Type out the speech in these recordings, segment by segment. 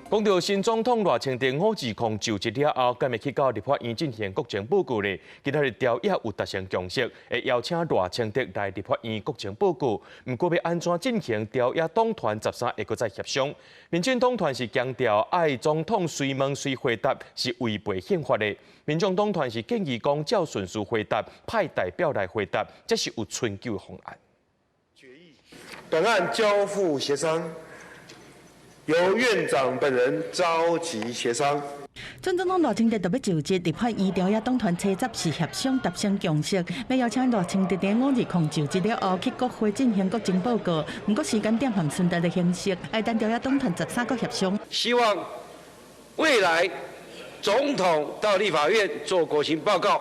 講到新總統賴清德五二空就職了後，敢會去到立法院進行國情報告咧？今仔日朝野有達成共識，會邀請賴清德來立法院國情報告。毋過欲按怎進行，朝野黨團13會閣再協商。民進黨團是強調，愛總統隨問隨回答是違背憲法的。民眾黨團是建議講照順序回答，派代表來回答，這是有春秋的方案。本案交付協商。由院長本人召集協商。前總統賴清德就欲就職，立法院朝野黨團初十是協商達成共識，欲邀請賴清德佇五二空就職了後去國會進行國情報告。毋過時間點和詢答的形式，愛等朝野黨團13個協商。希望未來總統到立法院做國情報告，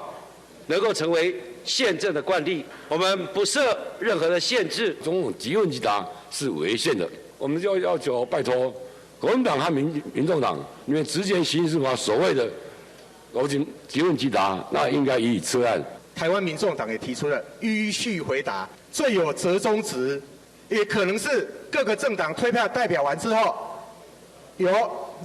能夠成為憲政的慣例。我們不設任何的限制。總統即問即答是違憲的。我們就要求拜託國民黨和民眾黨，你們直接行事法所謂的國情即問即答，那應該予以撤案。台灣民眾黨也提出了依序回答，最有折中值，也可能是各個政黨推票代表完之後，由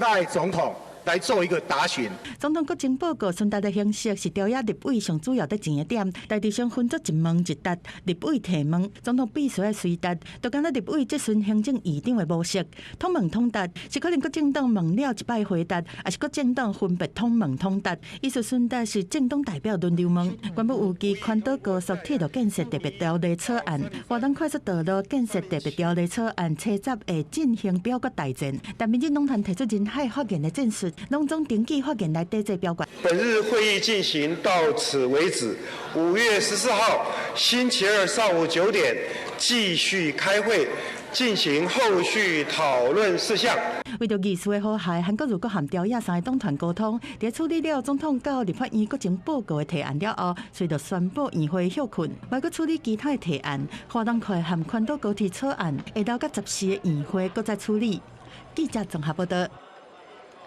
賴總統來做一個答詢。總統國情報告詢答的形式是朝野立委上主要的爭議點，大致上分做一問一答，立委提問，總統必須愛隨答，就敢若立委質詢行政院長的模式，統問統答是可能各政黨問了一擺回答，抑是各政黨分別統問統答。意思詢答是政黨代表輪流問。原本預計環島高速鐵路建設特別條例草案、華東快速道路建設特別條例草案，初十會進行表決大戰，但民進黨團提出人海發言的戰術，攏總登記發言來抵制表決。本日會議進行到此為止。5月14號星期二上午9點繼續開會，進行後續討論事項。為著議事的和諧，韓國瑜閣和朝野三個黨團溝通，佇處理了總統到立法院國情報告的提案了後，隨著宣布院會歇睏，猶閣處理其他的提案，華東快和環島高鐵草案，會留到14的院會閣再處理。記者綜合報道。